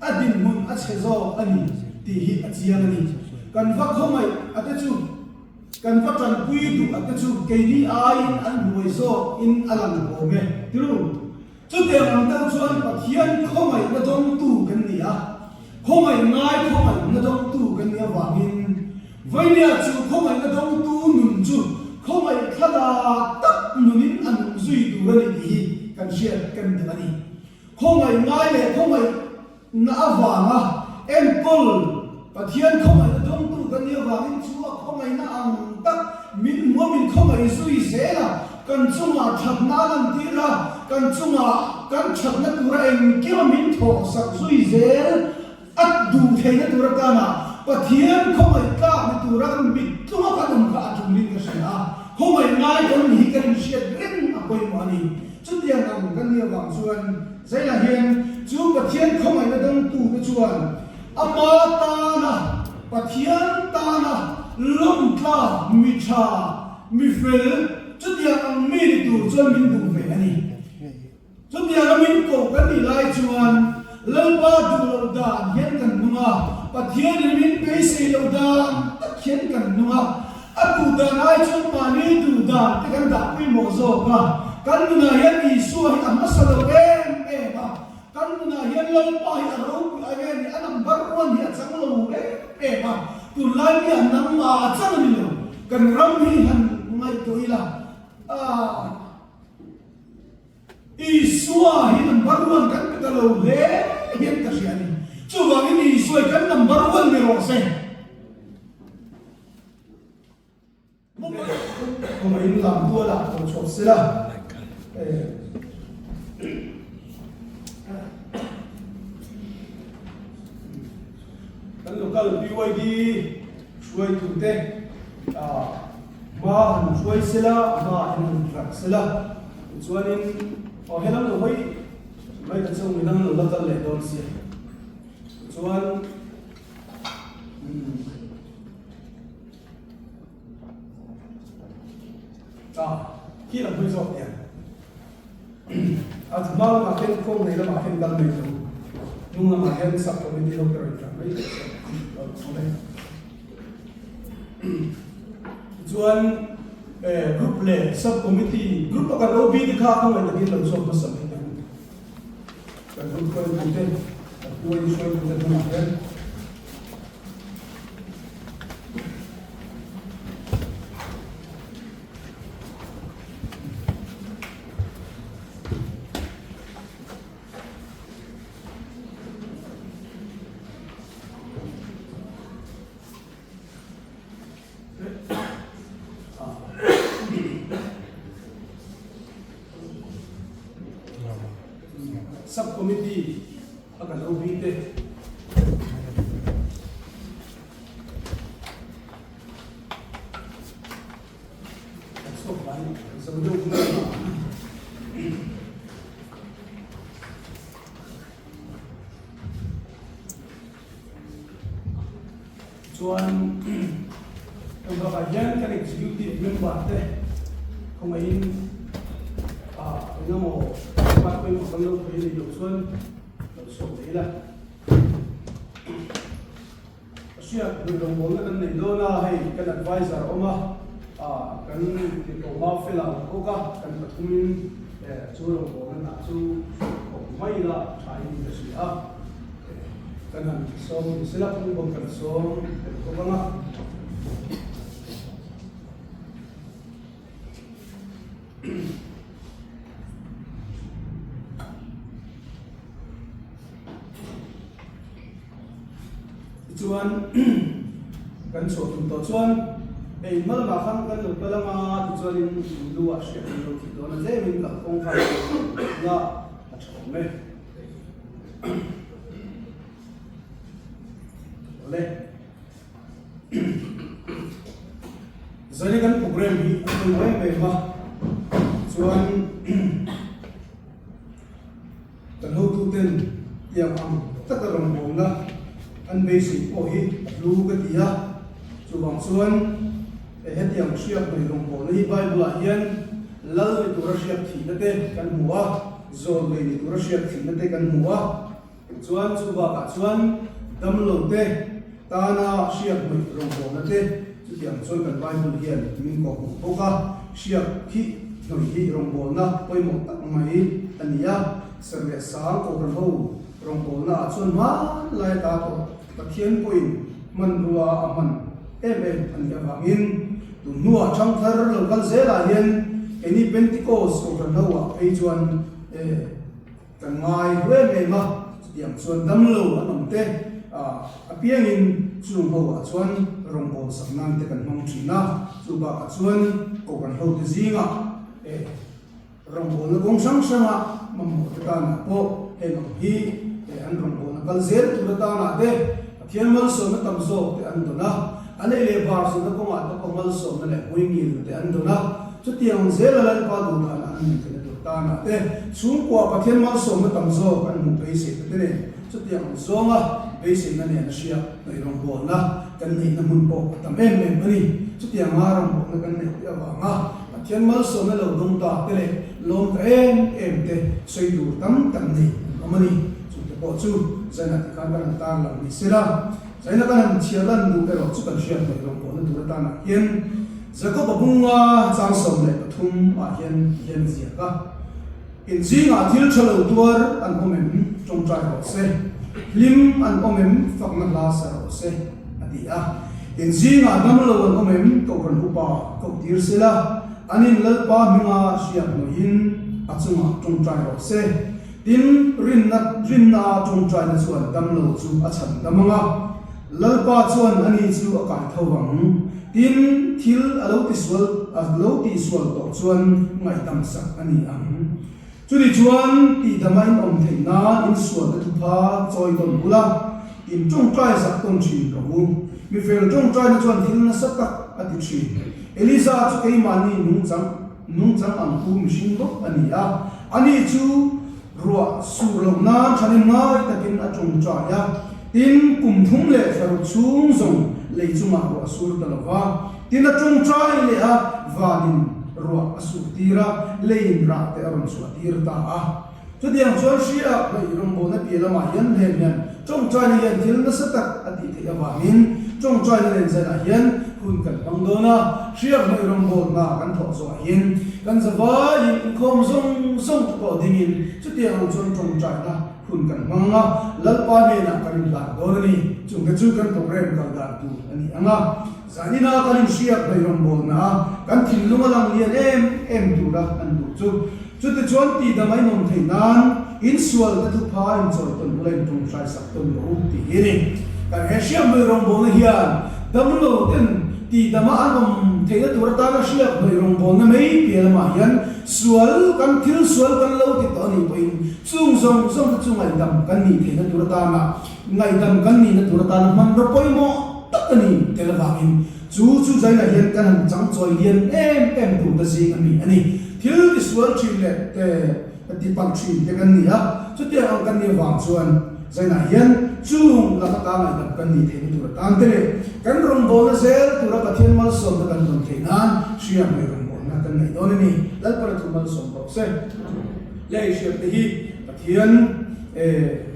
a dinhmun a chhe zawk a ni tih hi a chiang a ni. Kan va khawngaih a te chu, kan va tanpui duh a te chu keini aiin an hnuai zawk in a lang awm e. Tiru, chutiang ang deuh chuan Pathian khawngaihna dawngtu kan ni a, khawngaih ngai khawngaihna dawngtu kan nih avangin, Vainia chu khawngaihna dawngtu nun chu khawngaih thla tak nunin a nung zui tur a ni tih hi kan hriat kan duh a ni. Khawngaih ngai leh khawngaihna avanga enkawl Pathian khawngaihna dawngtu kan nih avangin chu a khawngaihna ang tak min hmuh a min khawngaih zui zel a, kan chungah thatna a lantir a, kan chungah kan thatna tura engkim a min thawhsak zui zel A duh theihna tur atana Pathian khawngaih tlak ni tura kan mittlung a kan awm kha a tumlin ka hria a, khawngaih ngai kan ni hi kan inhriat reng a pawimawh a ni. Chutiang ang kan nih avang chuan Zailah hian chu Pathian khawngaihna dangtute chuan Ama tana, Pathian tana lawmtla, mi tha, mi fel, chutiang ang mi ni tur chuan min duh ve a ni. Chutianga min koh kan nih lai chuan Lalpa duh loh dan hian kan nung a, Pathianin min beisei loh dan tak hian kan nung a. A duh dan ai chuan mahni duh dan te kan dah pawimawh zawk a. Kan nunah hian Isua hi a hmasa lo em em a, kan nunah hian Lalpa hi a ropui ai nge ni, a number one hi a chang lo em em a. Tunlai mi ah nangmah a chang a ni lo, kan ram hi han ngaihtuah ila, ah. Isua hi number one kan pe ta lo hle hian ka hria a ni. Chuvangin Isua hi kan number one ni rawh se. Khawngaihin lam tualah ko chhuak sela. Kan local BYD hruaitute hma han hruai sela, a hmaah hian han tlar sela, tichuanin aw helam lo hawi mai ta chu midang lo la kal leh dawn sia. Tichuan Ta, khi lam hawi zawk tiang. A hma lamah khian kawng nei lamah khian kal mai tho. Hnung lamah hian sub committee ho ka rawn tlar mai tawh se. Awm e. Tichuan group leh sub committee group a kan OB te kha khawngaih takin lo chhuak hmasa mai teh u. Kan group hruaitu te, kan PYD hruaitu te hnungah hian. Sub committee a kan OB te. Chuan heng bakah hian kan executive member te khawngaihin ah eng emaw part pawimawh kan lo thei a nih loh chuan lo chhuak leh ila. Hriat hmuh rawngbawlna kan nei dawn a, hei kan adviser a awm a, ah kan tirhkoh hma fel a awm bawk a, kan pathumin chu rawngbawlna hnah chu awm mai ila tha in ka hria a, kan han sawm ni sela phungbawm kan sawm tel bawk ang a. Tichuan kan chhuah tum tawh chuan hei hma lamah khan kan lo kal anga tichuanin in lu ah hriat an lo thih dawn a tlemin kalkawng kha la a tha awm e. Awle. Zani kan program hi a pawimawh em em a chuan Kan hotuten tiang ang taka rawngbawlna an beisei pawh hi a hlu ka ti a, chuvang chuan hetiang hriak mai rawngbawlna hi Bible-ah hian lal ni tura hriak thihna te kan hmu a, zawn nei ni tura hriak thihna te kan hmu a, tichuan chu bakah chuan damlo te tana hriak mai rawngbawlna te chutiang chuan kan Bible hian min kawhhmuh bawk a, hriak thih hnawih hi rawngbawlna pawimawh tak mai a ni a, serh leh sang kohhran ho rawngbawlna ah chuan hmanlai ata tawh Pathian pawhin hmanrua a hman em em a nih avangin tun hnuah thangthar lo kal zelah hian keini Pentecost kohhran ho ah phei chuan kan ngai hlu em em a, chutiang chuan damlo an awm te apiangin chung ho ah chuan rawngbâwl sak nan te kan hmang thin a, chu bakah chuan kohhran ho te zingah Rawngbawlna kawng hrang hranga mamawh te tanah pawh heng ang hi an rawngbawlna kal zel tur atanah te Pathian malsawmna tam zawk te an dawn a, an ei leh bar zawhna kawngah te pawh malsawmna leh hmuingilna te an dawn a, chutiang ang zela Lalpa duhdan an nei theihna tur tan. atana te, chhungkua Pathian malsawmna tam zawk an hmuh beiseina te nen chutiang zawnga beiseina nen a hria hnawih rawngbawlna kan neihna hmun pawh a tam em em a ni. Chutianga rawngbawlna kan neih te avanga Pathian malsawmna lo dawng ta te leh lawm ta em em te sawi tur tam tak nei an awm a ni. Chungte pawh chu zainah tikhan kan han tarlang ni sela. Zaina kan han chhiar lan duh erawh chu kan hriat hnaih rawngbawlna tur atanah hian Jakob-a bunga chang 13 ah hian ti hian a ziak a, In zingah thil tha lo tuar an awm em? Tawngtai rawh se. Hlim an awm em? Fakna hla sa rawh se, a ti a. In zingah dam lo an awm em? Kohhran upa koh tir sela, an in Lalpa hminga hriat hnawihin a chungah tawngtai rawh se. Tin, rinna rinna tawngtaina chuan damlo chu a chhan dam ang a, Lalpa chuan ani chu a kai tho vang. Tin, thil a lo tisual a lo tihsual tawh chuan ngaihdam sak a ni ang. Chutih chuan tihdama in awm theih nan insualna thupha chawi tawn bula in tawngtai sak tawn thin rawh u. Mifel tawngtaina chuan thil nasa tak a ti thin. Eliza chu keimahni nungchang. Nungchang ang pu mihring bawk a ni a, ani chu ruah sur loh nan thahnem ngai takin a tawngtai a, tin kum thum leh thlaruk chhung zawng lei chungah ruah a sur ta lo va, tin a tawngtai leh a vanin ruah a sur tir a, leiin rah te a rawn chhuah tir ta a. Chutiang chuan hria hnaih rawngbawlna piah lamah hian hlen hian tawngtaina hian thil nasa tak a tih theih avangin tawngtaina nen zanah hian hun kan hmang dawn a, hria hnaih rawngbawlna kan thawh zawhah hian kan zavaiin inkhawm zawng zawng te pawh dingin chutiang ang chuan tawngtaina hun kan hmang ang a, Lalpa hnenah kan inhlan dawn a ni. Chungte chu kan program kal dan tur a ni ang a, zanina kan inhriak hnaih rawngbawlna a kan thinlung a lang lian em em tura kan duh chu. Chutichuan tihdam a inawm theih nan insual te thupha inchawi tawn bula intawngtai sak tawn rawh u tih hi a ni. Kan he hriakhmui rawngbawlna hian damlo ten tihdama an awm theihna tur atana hriakhmui rawngbawlna mai piah lamah hian sual kan thil sual kan lo ti tawh a nih pawhin chung zawng zawng te chu ngaihdam kan nih theihna tur atana ngaihdam kan nihna tur atana hmanraw pawimawh tak a ni tel avangin Chu chu zainah hian kan han chang chawi lian em em tur te zing a mi a ni. Thil tisual thin leh te ti palh thin te kan ni a, chutiang ang kan nih avang chuan zainah hian chung lak ata ngaihdam kan nih theihna tur atan te leh kan rawngbawlna zel tura Pathian malsawmna kan dawn theih nan hria hmei rawngbawlna kan neih dawn a ni. Lalpara thu malsawm rawh se. Lei hriat te hi Pathian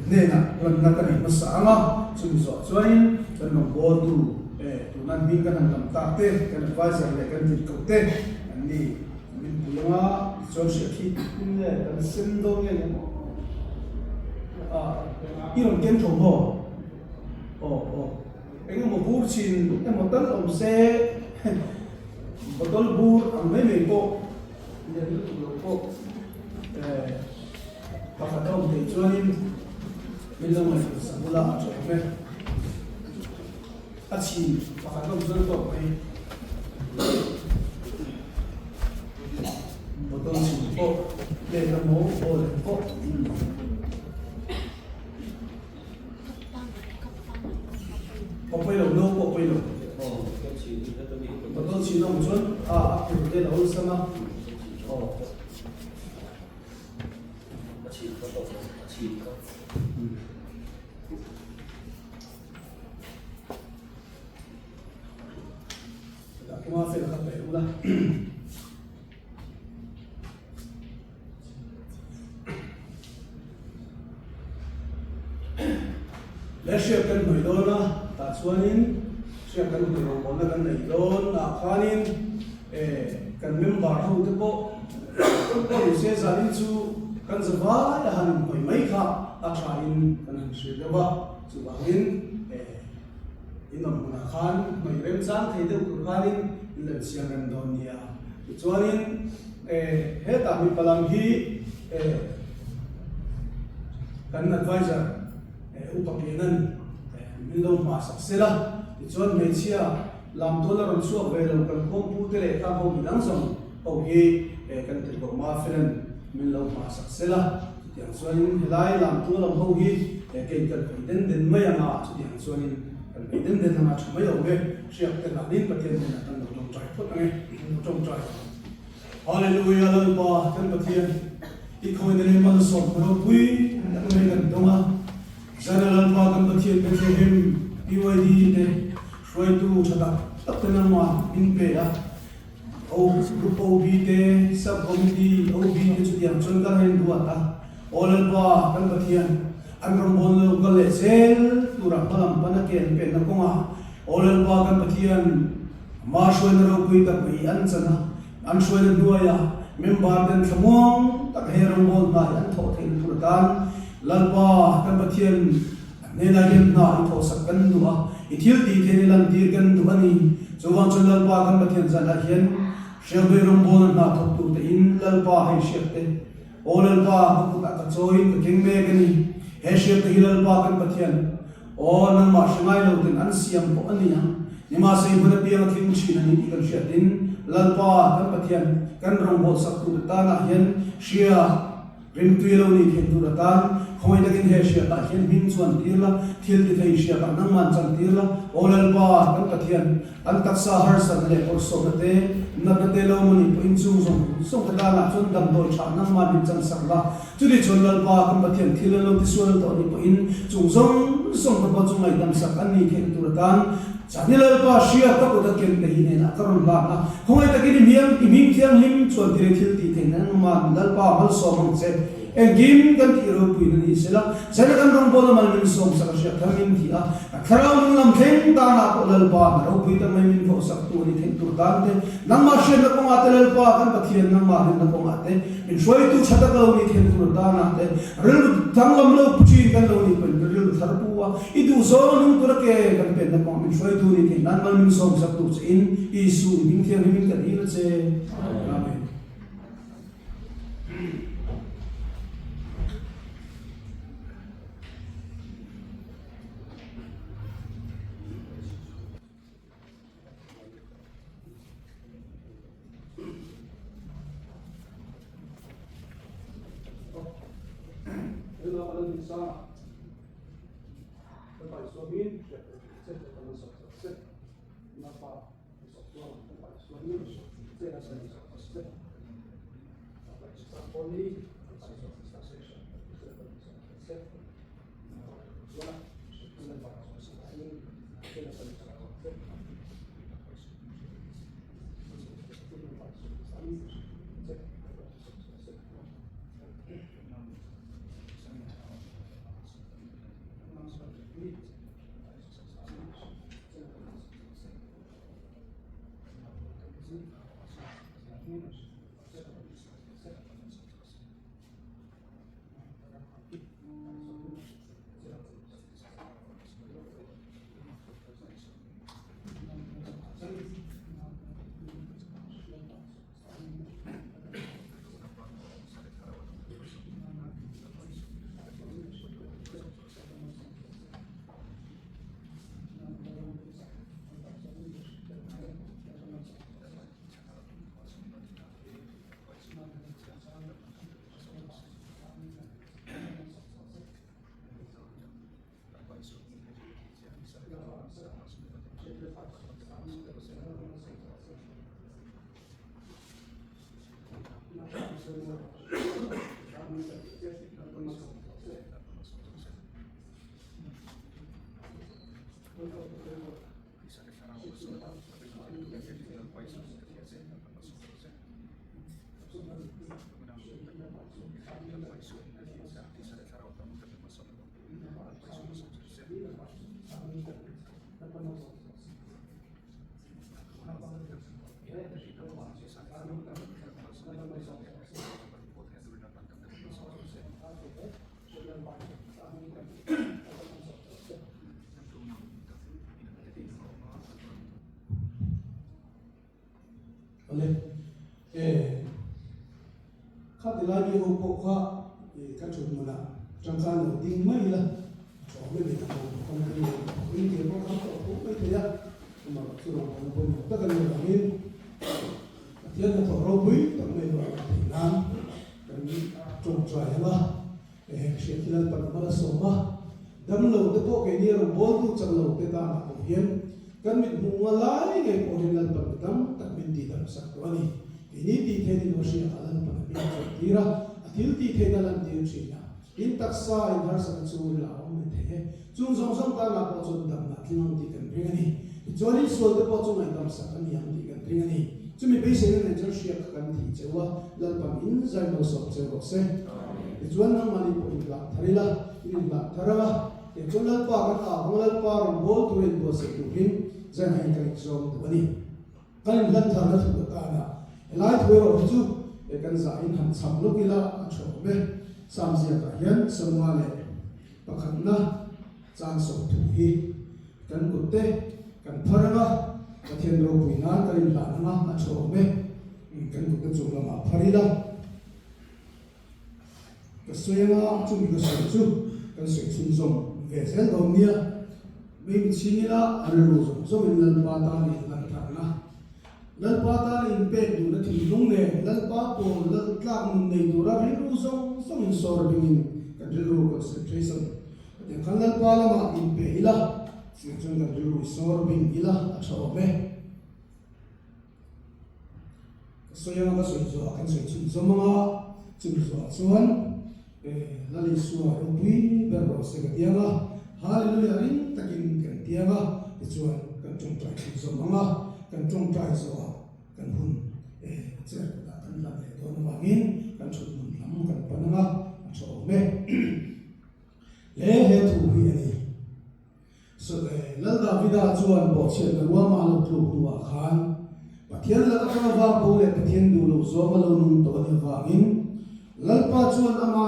hnenah hlanna ka nei hmasa ang a, chumi zawh chuanin kan rawngbawltu E, tuna hming kan han lam tak te, kan advisor leh kan tirhkoh te an ni. Min pui anga tichuan hriat hi tin nge kan sem dawn nge ni maw? Ah, i rawn ken tho maw? Aw, aw. Eng emaw bur chhin emaw tal awm se, bottle bur ang mai mai pawh lian lutuk lo pawh eh pakhat a awm theih chuanin min lo ngaihtuah sak ula a tha awm e. A chhin pakhat lawm chuan tawk mai. Bottle chhin pawh plate emaw bowl emaw pawh Aw pawi lo no pawh pawi lo. Bottle chhin awm chuan a a phur vel a awlsam a. Aw. A chhin ka tawk a chhin ka. Kuma fel kha pe ula. Le hriat kan hmui dawn a, tah chuanin hriat kan hmui rawngbawlna kan nei dawn ah khanin kan member ho te pawh pawh ni se zanin chu kan zavai a han hmui mai kha a tha in kan han hrilh deuh a. Chuvangin in awm hmunah khan hmei remchang thei deuh tur khanin in lo insiam rem dawn nia. Tichuanin hetah mipa lam hi kan advisor Upa Pianan min lo hma sak sela, tichuan hmeichhia lam tual a rawn chhuak ve lo kan khawmpu te leh khang ho midang zawng ho hi kan tirhkoh Mafelan min lo hma sak sela. Chutiang chuanin helai lamtu lam ho hi kei kan hawi den den mai ang a, chutiang chuanin kan hawi den den anga tha mai awm e, hriak te hlanin Pathian hnenah kan lo tawngtai phawt ang e, kan lo tawngtai ang. Hallelujah Lalpa kan Pathian. I khawina leh malsawmna ropui tak mai kan dawng a. Zana Lalpa kan Pathian Bethlehem PYD te hruaitu tha tak tak te nangmah min pe a. O Group OB te, Sub Committee OB te chutiang chuan kan han inruat a. Aw Lalpa kan Pathian, an rawngbâwl lo kal leh zel tura hmalam pana ke an penna kawngah Aw Lalpa kan Pathian, Ama hruaina ropui tak mai an chan a, an hruaina hnuaiah member ten thlamuang tak he rawngbâwl hna hi an thawh theihna tur atan Lalpa kan Pathian a hnenah hian hna i thawhsak kan duh a, i thil tih theihna lantir kan duh a ni. Chuvang chuan Lalpa kan Pathian zanah hian Hrialhmei rawngbâwlna hna thawk tur tein Lalpa hei hriat te, Aw Lalpa, ka kutah ka chawiin ka keng mek a ni. He hriat te hi Lalpa kan Pathian, aw, nangmah hre ngai lo ten an siam pawh a ni ang. Nimahse i hmun apiang a tling thin a ni tih kan hriatin Lalpa kan Pathian, kan rawngbâwl sak tur tanah hian hria rimtui lo ni theih tur atan khawngaih takin he hriatah hian hming chuan tir la, thil ti thei hriatah nangman chan tir la. Aw Lalpa kan Pathian, An taksa harsatna leh bawrhsawmna te, natna te lo maw nih pawhin chung zawng zawng te tanah chuan damdawi tha nangmah min chansak la. Chutih chuan Lalpa kan Pathian thil an lo tisual tawh nih pawhin chung zawng zawng te pawh chu ngaihdamsak an nih theihna tur atan Chani Lalpa hria ka kut a ken te hi hnenah ka rawn hlan a. Khawngaih takin i hmiang i hming thianghlim chuan tire thil tih theihna nangmah Lalpa malsawm ang che. Engkim kan tih ropuina ni sela, China kan rawngbawlna mal min sawmsak a hriat thar min ti a, ka thlarau nung lam thleng tanah pawh Lalpa na ropui tak mai min thawhsak tu a ni theih tur tan te, nangmah hriatna kawngah te Lalpa kan Pathian nangmah rinna kawngah te, min hruaitu tha tak lo ni theih tur tanah te, rilru danglam lo pu thin kan lo nih pawhin rilru thar pu a, i duhzawng a nung tura ke kan penna kawngah min hruaitu ni theih nan mal min sawmsak tur che in Isu i hming thianghlim in ka dil a che. Amen. Awle, e kha ti lai mi ho pawh kha e ka thut hmunah tangkai lo ding mai ila a tha awm em em a kan kan lo in ke pawh kha pawh a phu mai thei a amaherawhchu chu rawngbawlna pawimawh tak a nih avangin Pathian hnathawh ropui tak mai erawh a lang theih nan kan tawngtai ang a. Heng hriat hi Lalpan mal a sawm a, damlo te pawh keini a rawn bawltu chak lo te tanah pawh hian kan mit hmuh nga lai ngei pawh hian Lalpan mi tam tak min tihdam sak tawh a ni. Keini tih theih ni lo hriatah Lalpan a hming a chhuah tir a. thil tih theihna lantir thin a. In taksa in harsatna chu ril a awm ve thei e. Chung zawng zawng tanah pawh chuan damna tling ang tih kan ring a ni. Tichuan in sualte pawh chu ngaihdam sak a ni ang tih kan ring a ni. Chumi beiseina nen chuan hriak kha kan thih cheu a, Lalpan in zai malsawm cheu rawh se. Tichuan nangmahni pawh inhlah thar ila, in inhlah thar ang a, tichuan Lalpa kan au ang a, Lalpa rawn bawl tura inbuatsaih turin zan hi kan inzawm duh a ni. Kan inhlan tharna thu atana helai thu erawh hi chu he kan zahin han cham lawk ila a tha awm e. Sam ziakah hian Samnga leh pakhatna chang 30 hi kan kut te kan phar anga Pathian ropui nan kan inhlan anga a tha awm e. Kan kut te chung lamah phar ila. Ka sawi anga chumi ka sawi chu kan sawi chhunzawm ve zel dawn nia. Mei mi chhing ila a rilru zawng zawngin Lalpa tan in lan tharna, Lalpa tan in pek duhna thinlung nen Lalpa pawl lal tlak nun nei tura rilru zawng zawngin sawr bingin kan rilru concentration ka tih ang khan Lalpa lamah in pe ila, chutiang chuan kan rilru sawr bing ila a tha awm e. Ka sawi anga ka sawi zawh ah kan sawi chhun zawm anga chumi zawh ah chuan Lal Isua ropui ber rawh se ka ti anga Hallelujah ring takin kan ti anga tichuan kan tawngtai chhun zawm anga kan tawngtai zawh ah kan hun chair kutah kan lam leh dawn avangin kan thut hmun lam kan pan anga a tha awm e. He he thu hi a ni. Lal Davida chuan bawhchhiatna ruama a lo tluk hnuah khan Pathian lak atanga vak bo leh Pathian duh loh zawng a lo nung tawh a nih avangin Lalpa chuan ama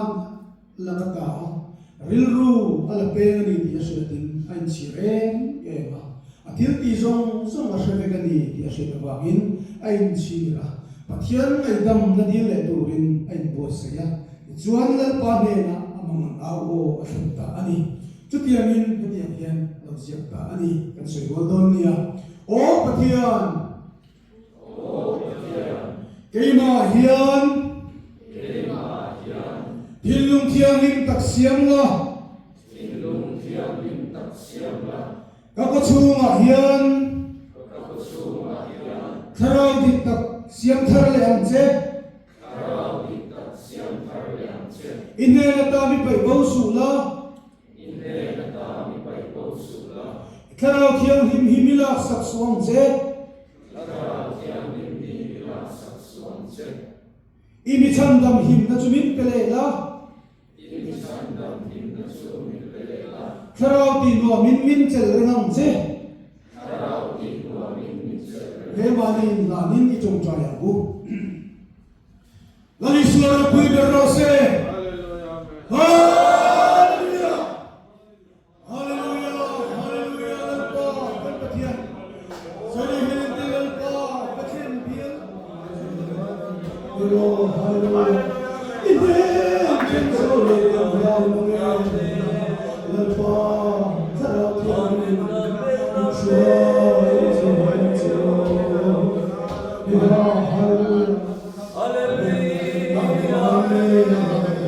lak ata rilru a la peng a ni tih a hriatin a inchhir em em a, a thil tih zawng zawng a hre vek a ni tih a hriat avangin a inchhir a, Pathian ngaihdamna dil leh turin a inbuatsaih a, tichuan Lalpa hnenah a mangan au aw a thlen ta a ni. Chutiangin hetiang hian a lo ziak ta a ni, kan sawi rual dawn nia. Aw Pathian! Aw Pathian! Keimah hian. Keimah hian. Thinlung thianghlim tak siam la. Thinlung thianghlim tak siam la. Ka kawchhungah hian. Ka kawchhungah hian. Thlarau dik tak siam thar leh ang che. Thlarau dik tak siam thar leh ang che. I hnen ata mi paih bo suh la. I hnen ata mi paih bo suh la. I thlarau thianghlim hi mi lak sak suh ang che. Thlarau thianghlim hi mi lak sak suh ang che. I mi chhandam himna chu min pe leh la. I mi chhandam himna chu min pe leh la. Thlarau tih nuamin min chelh reng ang che. Thlarau tih nuamin min chelh reng. He mahni inhlanin i tawngtai ang u. Lal Isua ropui ber rawh se. Hallelujah! Hallelujah! Hallelujah! Lalpa kan Pathian. Sari hian ti Lalpa Pathian bial. Iro Hallelujah! I hnen chen zo leh kan hlau mang e. Lalpa Thlarau Thianghlim min hruai zo ang che aw. Hallelujah! Hallelujah! Amen!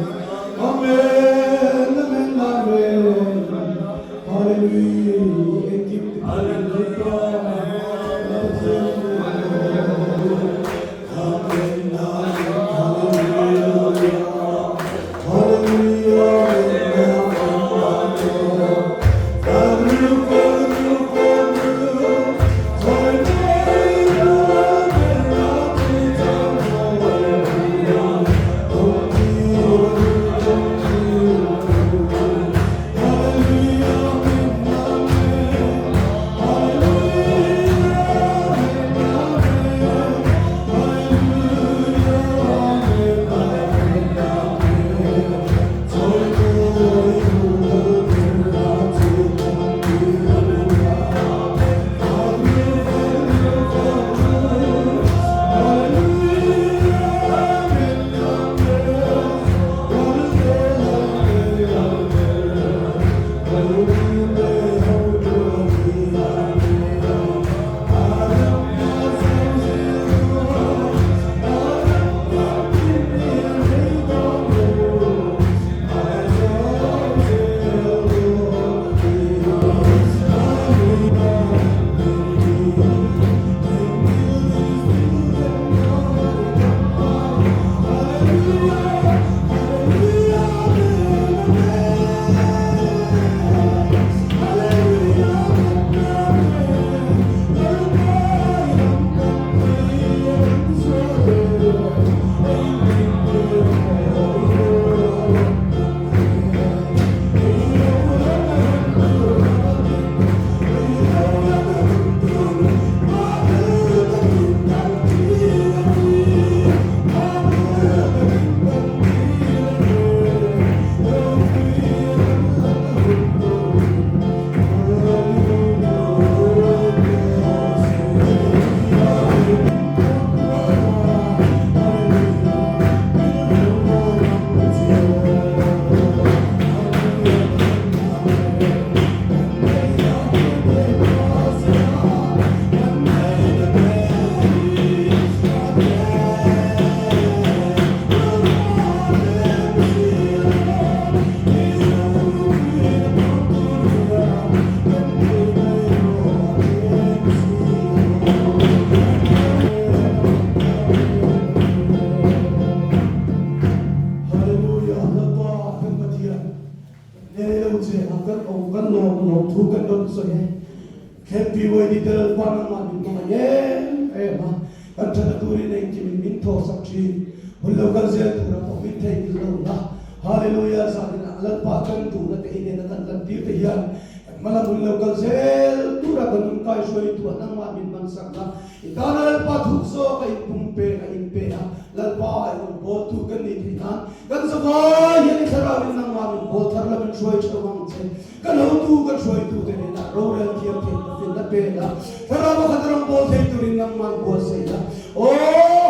tu che a kan awm kan lawm lawm thu kan rawn sawi e. Khem PYD te Lalpa nangmah min hmangaih em em a, kan thatna turin engkimin min thawhsak thin. Hun lo kal zel tura pawh min theihnghilh lo la. Hallelujah zanin ah Lalpa kan duhna te inena kan lantir te hian kan hmalam hun lo kal zel tura kan nun kaihruai tuah nangmah min hmansak la. I tana Lalpa thuk zawk a inpumpe a inpe a, Lalpa a inawmbawltu kan nih theih nan kan zavai hian i thlarauin nangmah min bawl thar la min hruai theuh ang che. Kan hotu kan hruaitute hnenah rorel thiam theihna finna pe la, thlarau pakhat rawngbawl thei turin nangmah buatsaih la. Aw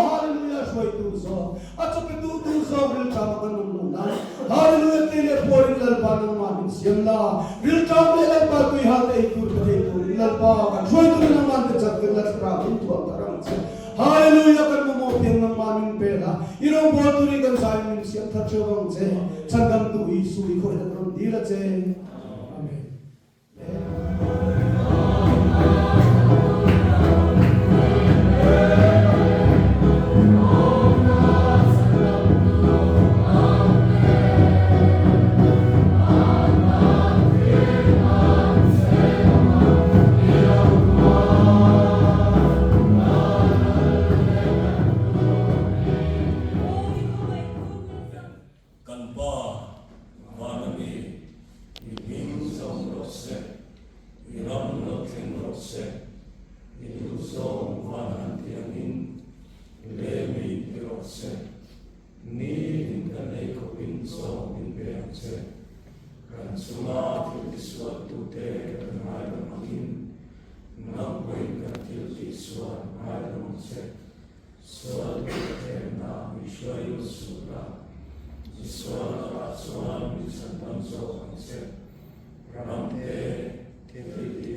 Hallelujah hruaitu zawk, a chawpetu tu zawk rilṭam a kan awm loh nan Hallelujah tui leh puarin Lalpa nangmah min siam la, rilṭam leh Lalpa tui hal te ei tur pe thei turin Lalpa kan hruaiturin nangmah pe chak vek la thlarau in thuam thar ang che. Hallelujah kan mamawh piang nangmah min pe la, i rawngbawl turin kan zaiin min siam thar theuh ang che. Chhandamtu Isu i khawih han rawn dil a che. Amen. Kan Pa, Vana mi, i hming zawng rawh se, i ram lo thleng rawh se, i duh zawng van han ti angin le mi ti rawh se, ni in kan ei khawpin zawng min pe ang che, kan chunga thil tisualtute kan ngaidam angin nang pawhin kan thil tihsual ngaidam ang che. Sual leh thlemna mi hruai lut suh la, i sual lakah chuan mi chhandam zawk ang che. Ramte, thil tih.